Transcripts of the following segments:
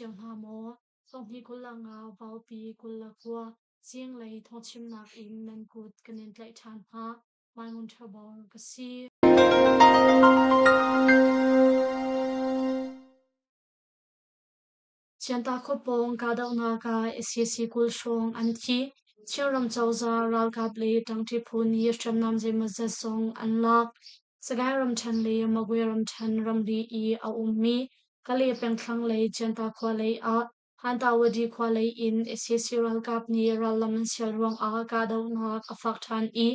cio hna maw? Thawnghi 25 Vaupi 29 zinglei thawngchimnak in nan kut kan in tlaih ṭhan hna. Maimun Ṭhabor ka si. Cianta khuapawng kahdohnak ah sac 20 hrawng an thi. Chinram cozah ralkap le ṭangṭi phu nih hriamnam zeimawzat zong an lak. Sagaing ramṭhen le Magwe ramṭhen ramri i a ummi Kale peng thlanglei Cianta khua lei ah Hantawady khua lei in sac ralkap nih rallam an sial ruangah kahdohnak a fak ṭhan i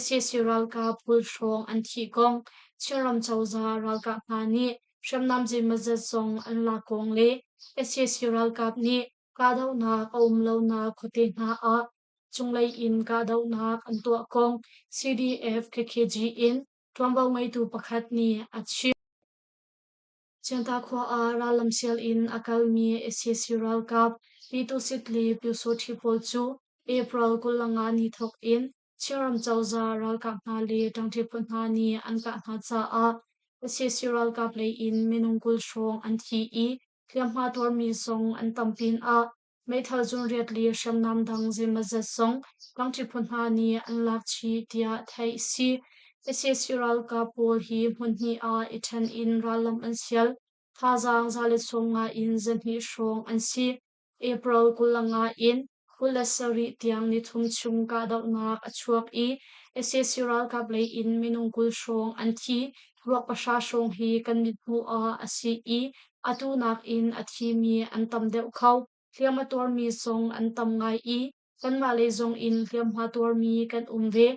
sac ralkap 20 hrawng an thih kong Chinram cozah ralkap hna nih hriamnam zeimawzat zong an lak kong le sac ralkap nih kahdohnak a um lonak khuate hna ah cunglei in kahdohnak an tuah kong CDF KKG in ṭuanvo ngeitu pakhat nih a chim. Cianta khua ah rallam sial in a kalmi sac ralkap Pyitusit le Pyusawṭhi pawl cu April 25 ni thawk in Chinram cozah ralkap hna le ṭangṭi phu hna nih an kah hna caah sac ralkap lei in minung 20 hrawng an thi i hliamhma tuarmi zong an tam pinah meithal zunriat le hriamnam dang zeimawzat zong ṭangṭi phu hna nih an lak chih tiah theih a si. Sac ralkap pawl hi hmun hnih ah i ṭhen in rallam an sial. Thazaang 150 in 200 hrawng an si. April 25 in 27 tiang nithum chung kahdohnak a chuak i sac ralkap lei in minung 20 hrawng an thi. Ruak pahra hrawng hi kan mithmuh ah a si i atu nakin a thimi an tam deuh kho. Hliam a tuarmi zong an tam ngai i kanmah lei zong in hliamhma tuarmi kan um ve.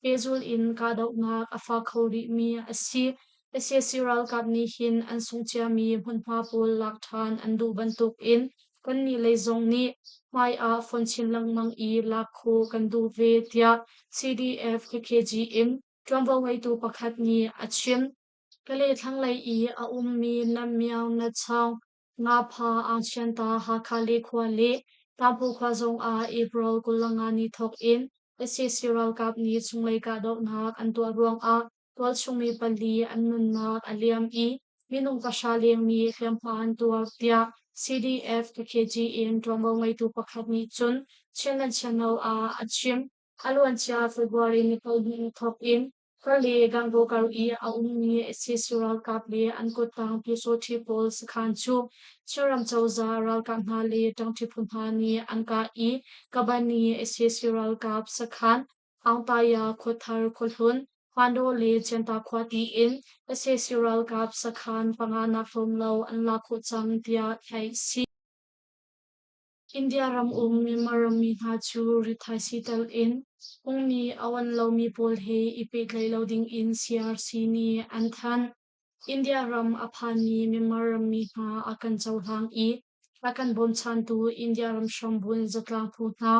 Pehzulh in kahdohnak a fak kho rihmi a si. Sac ralkap nih hin an sungh ciami hmunhma pawl lak ṭhan an duh bantukin kannih lei zong nih hmai ah fon chin lengmang i lak khawh kan duh ve, tiah CDF KKG in ṭuanvo ngeitu pakhat nih a chim. Kalay thlanglei i a ummi Namyang Natchawng Ngapha Aungchianta Hakha le khua le Tampu khua zongah April 25 ni thawk in sac ralkap nih chunglei kahdohnak an tuah ruangah tualchung mi pali an nunnak a liam i minung pahra leng nih hliamhma an tuar tiah CDF KKG in ṭuanvo ngeitu pakhat nih cun Chinland Channel ah a chim. A luancia February ni 12 thawk in Kale Gangaw kar i a ummi sac ralkap le an kuttang Pyusawṭhi pawl sakhan cu Chinram cozah ralkap hna le ṭangṭi phu hna nih an kah i Kabani sac ralkap sakhan Aungtaya Khuathar Khuahlun Hmandaw le Cianta khua tiin sac ralkap sakhan panganak hlawm lo an lak khawh cang tiah theih a si. India ram um Myanmar rammi hna cu rithaisii tel in phungmi a oan lomi pawl he i pehtlaih lo dingin CRC nih an thanh. India ram a phanmi Myanmar rammi hna a kan cohlang i a kan bawmchantu India ram hrambunh zatlang phu hna,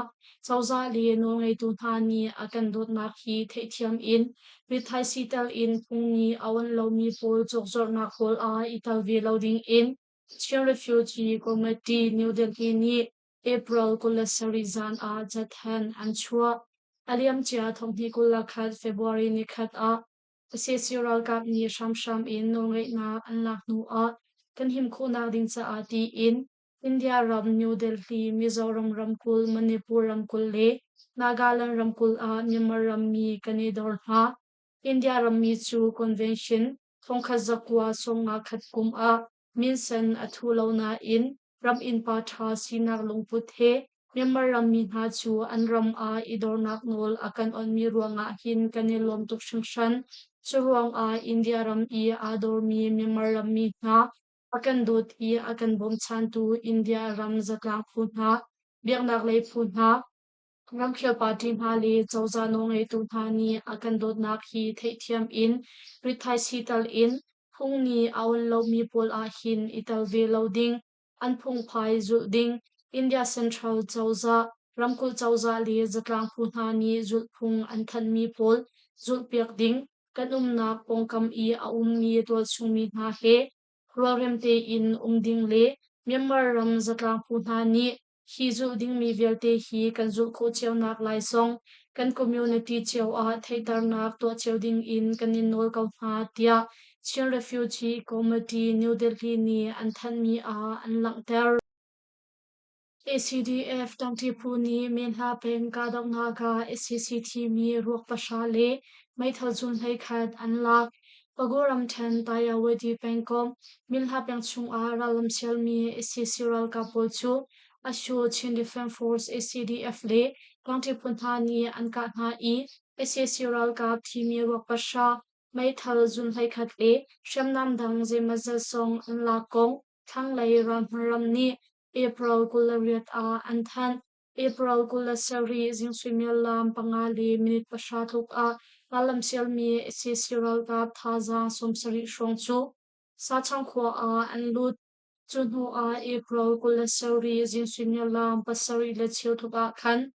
cozah le nawlngeitu hna nih a kan dawtnak hi theihthiam in rithaisii tel in phungmi a oan lomi pawl cawkzuarhnak pawl ah i tel ve lo dingin Chin Refugee Committee New Delhi nih April 27 zan ah cathanh an chuah. A liamcia thonghnih 21 February nikhat ah sac ralkap nih hramhram in nawlngeihnak an lak hnu ah kan him khawhnak ding caah tiin India ram New Delhi, Mizoram ramkulh, Manipur ramkulh le Nagaland ramkulh ah Myanmar rammi kan i dor hna. India rammi cu Convention thongkhat zakua sawmnga khat kum ah minsen a thu lo nain ram innpa ṭha sinak lungput he Myanmar rammi hna cu an ram ah i dornak nawl a kan onhmi ruangah hin kan i lawm tuk hringhran. Cu ruangah India ram i aa dormi Myanmar rammi hna a kan dawt i a kan bawmchantu India ram zatlang phu hna, biaknak lei phu hna, Ramkhel party hna le cozah nawlngeitu hna nih a kan dawtnak hi theihthiam in rithaisii tal in phung nih a awn lomi pawl ahhin i tel ve lo ding, an phungphai zulh ding, India Central cozah, ramkulh cozah le zatlang phu hna nih zulhphung an thanhmi pawl zulhpiak ding, kan umnak pawngkam i a ummi tualchungmi hna he rualrem tein um ding le Myanmar ram zatlang phu hna nih Hi zulh dingmi vialte hi kan zulh khawh cionak lai zong kan community cio ah theihternak tuah cio ding in kan in nawl ko hna, tiah. Chin Refugee Committee New Delhi nih an thanhmi ah an langhter. ACDF ṭangṭi phu nih Menhla peng kahdohnak ah sac thimi ruak pahra le meithal zun 11 an lak. Pago ramṭhen Tayawadi pengkomh Minhla peng chungah rallam sialmi sac ralkap pawl cu Asho Chin Defense Force ACDF le ṭangṭi phu hna nih an kah hna i sac ralkap thimi ruak pahra, meithal zun 11 le hriamnam dang zeimawzat zong an lak kong Thlanglei ralhmun nih April 28 ah an thanh. April 27 zing suimilam panga le minute pahra tluk ah rallam sialmi sac ralkap thazaang 70 hrawng cu Sachang khua ah an lut. Cu hnu ah April 27 zing suimilam pasarih le cheu tluk ah khan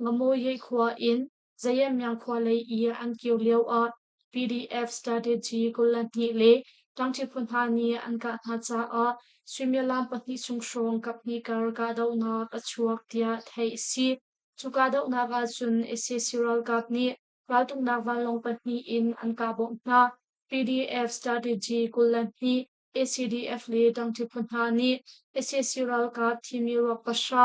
Ngamoye khua in Zayamyang khua lei i an kir lioah PDF strategy 22 le ṭangṭi phu hna nih an kah hna caah suimilam pahnih chung hrawng kaphnih kar kahdohnak a chuak tiah theih a si. Cu kahdohnak ahcun sac ralkap nih raltuknak vanlawng pahnih in an kah bawmh hna. PDF strategy 22, ACDF le ṭangṭi phu hna nih sac ralkap thimi ruak pahra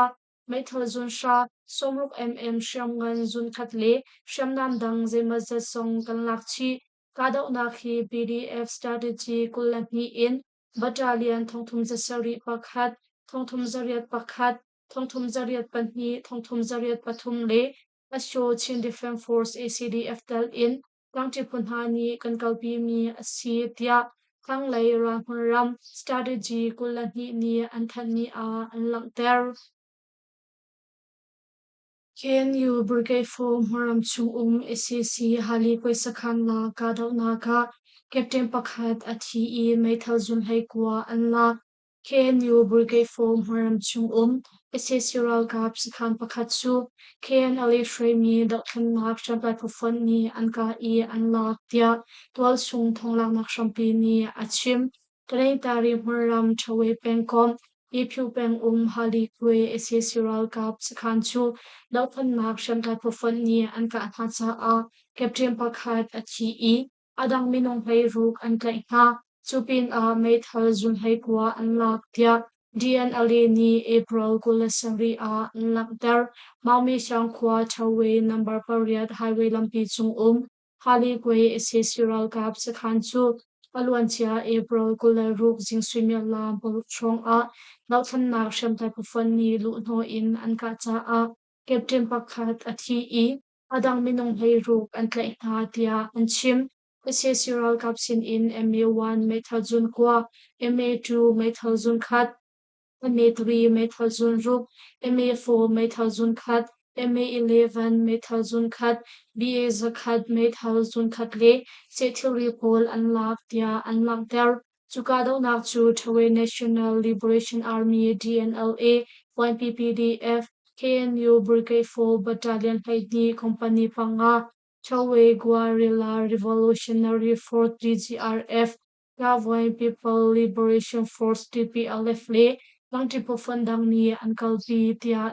meithal zun hra, 60 mm hriamngan zun khat le hriamnam dang zeimawzat zong kan lak chih. Kahdohnak hi PDF strategy 22 in battalion thongthum zasarih pakhat, thongthum zariat pakhat, thongthum zariat pahnih, thongthum zariat pathum le Asho Chin Defense Force ACDF tel in tlangṭi phu hna nih kan kalpimi a si tiah thlanglei ralhmun ram strategy 22 nih an thanhmi ah an langhter. KNU Brigade 4 hmunram chung um sac Hali Kuaisakhan la kahdohnak ah captain pakhat a thi i meithal zun hleikua an lak. KNU Brigade 4 hmunram chung um sac ralkap sakhan pakhat cu KNLA hruaimi dohthlennak hriamtlai phu fonh nih an kah i an lak tiah tualchung thawnglaknak hrampi nih a chim. Tanintari hmunram Ṭhawe pengkomh Iphu peng um Halikwe sac ralkap sakhan cu dohthlennak hriamtlai phu fonh nih an kah hna caah captain pakhat a thi i A dang minung hleiruk an tlaih hna. Cu pinah meithal zun hleikua an lak tiah DNLA nih April 27 ah an langhter. Maumi Siang khua Ṭhawe number pariat highway lampi cung um Halikwe sac ralkap sakhan cu a luancia April 26 zing suimilam paruk hrawng ah dohthlennak hriamtlai phu nih luhhnawh in an kah caah captain pakhat a thi i A dang minung hleiruk an tlaih hna tiah an chim. Sac ralkap sinin MA-1 meithal zun kua, MA-2 meithal zun khat, MA-3 meithal zun ruk, MA-4 meithal zun khat, MA-11 meithal zun khat, BA zakhat meithal zun khat le seh thilri pawl an lak tiah an langhter. Cu kahdohnak cu Ṭhawe National Liberation Army (DNLA), YPPDF, KNU Brigade 4 Battalion 12 Company panga, Ṭhawe Guerrilla Revolutionary Force (DGRF), Kawai People Liberation Force (TPLF) le Langṭi Phu dang nih an kalpi tiah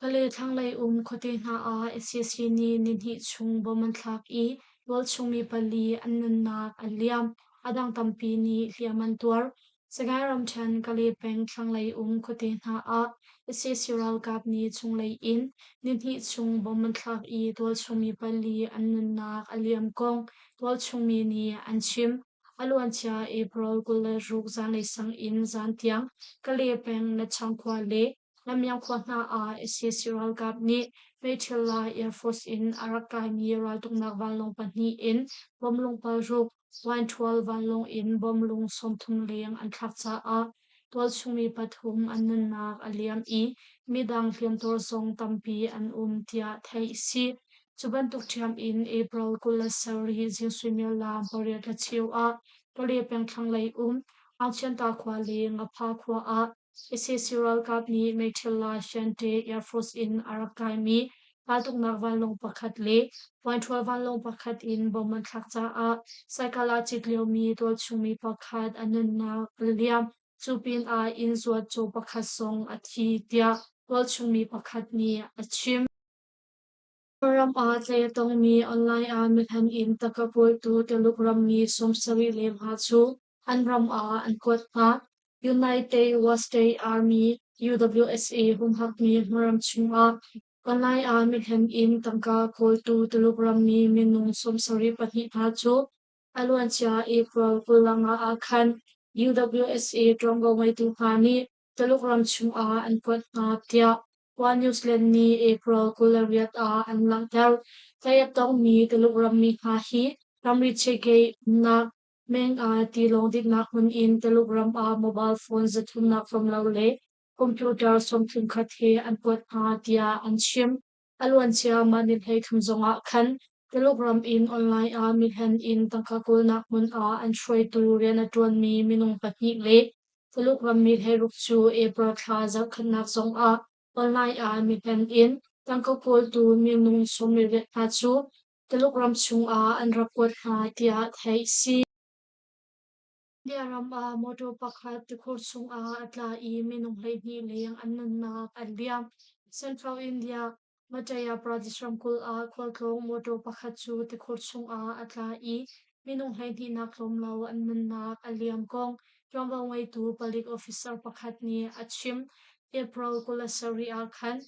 Kale thlanglei um khuate hna ah sac nih nihnih chung bom an thlak i tualchung mi pali an nunnak a liam. A dang tampi nih hliam an tuar. Sagaing ramṭhen Kale peng thlanglei um khuate hna ah sac ralkap nih chunglei in nihnih chung bom an thlak i tualchung mi pali an nunnak a liam kong tualchung mi nih an chim. A luancia April 26 zanlei sang in zan tiang Kale peng Natchang khua le Lamyang khua hna ah sac ralkap nih Meithila Air Force in a rak kaimi raltuknak vanlawng pahnih in bomlung paruk, Wine-ṭhual vanlawng in bomlung 30 leng an thlak caah tualchung mi pathum an nunnak a liam i midang hliamtuar zong tampi an um tiah theih a si. Cu bantuk ṭhiam in April 27 zing suimilam pariat le cheu ah Pale peng thlanglei um Aungchianta khua le Ngapha khua ah Sac ralkap nih Meithila Shan-Te Air Force in a rak kaimi raltuknak vanlawng pakhat le Vainṭhual vanlawng pakhat in bom an thlak caah cycle aa cit liomi tualchung mi pakhat a nunnak a liam. Cu pinah inn zuat caw pakhat zong a thi tiah tualchung mi pakhat nih a chim. Ram ah tlei a tongmi online ah mihlen in tangka kawltu Tuluk rammi 75 leng hna cu an ram ah an kuat hna. United State Army UWSA humhakmi hmunram chungah online ah mihlen in tangka kawltu Tuluk rammi minung 74 hna cu a luancia April 25 ah khan UWSA ṭuanvo ngeitu hna nih Tuluk ram chungah an kuat hna tiah One Newsland nih April 28 ah an langhter. Tlaih a tongmi Tuluk rammi hna hi ramri checkgate umnak Meng ah tilawng dinhnak hmun in Tuluk ram ah mobile phone zathumnak tlawm lo le computer sawmthum khat he an kuat hna tiah an chim. A luancia mah ni 33 zongah khan Tuluk ram in online ah mihlen in tangka kawlnak hmun ah an hruaitu rian a ṭuanmi minung pahnih le Tuluk rammi 16 cu April thla zarhkhatnak zongah online ah mihlen in tangka kawltu minung 18 hna cu Tuluk ram chungah an rak kuat hna tiah theih a si. India ram ah motor pakhat tikhur chungah a tla i minung 12 leng an nunnak an liam. Central India, Madhya Pradesh ramkulh ah khualtlawng motor pakhat cu tikhur chungah a tla i minung 12 nak tlawm lo an nunnak a liam kong ṭuanvo ngeitu palik officer pakhat nih a chim. April 27 ah khan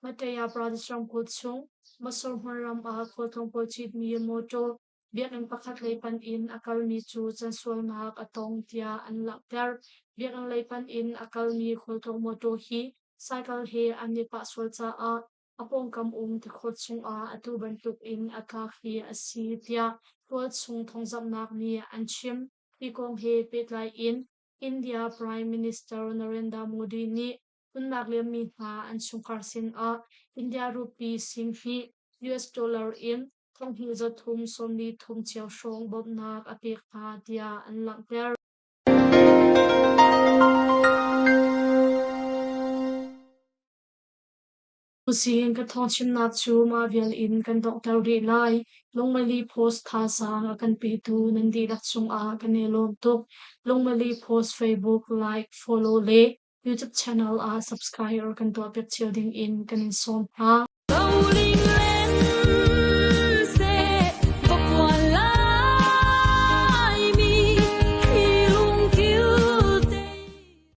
Madhya Pradesh ramkulh chung Masur hmunram ah khualtlawng pawl citmi motor Biakinn pakhat lei panh in a kalmi cu cansualnak a tong tiah an langhter. Biakinn lei panh in a kalmi khualtlawng mawṭaw hi cycle he an i pah sual caah a pawngkam um tikhor chungah atu bantuk in a tlak hi a si tiah tualchung thawngzamhnak nih an chim. Hi kong he pehtlai in India Prime Minister Narendra Modi nih nunnak liammi hna an chungkhar sinah India rupee 20,000 US dollar in thonghnih zathum 43 cio hrawng bawmhnak a pek hna tiah an langhter. Tusin ka thawngchimnak cu mah vial in kan donghter rih lai. Lungmali Post thazaang a kan petu nan dihlak cungah kan i lawm tuk. Lungmali Post Facebook like, follow le YouTube channel ah subscribe kan tuahpiak cio ding in kan in sawm hna.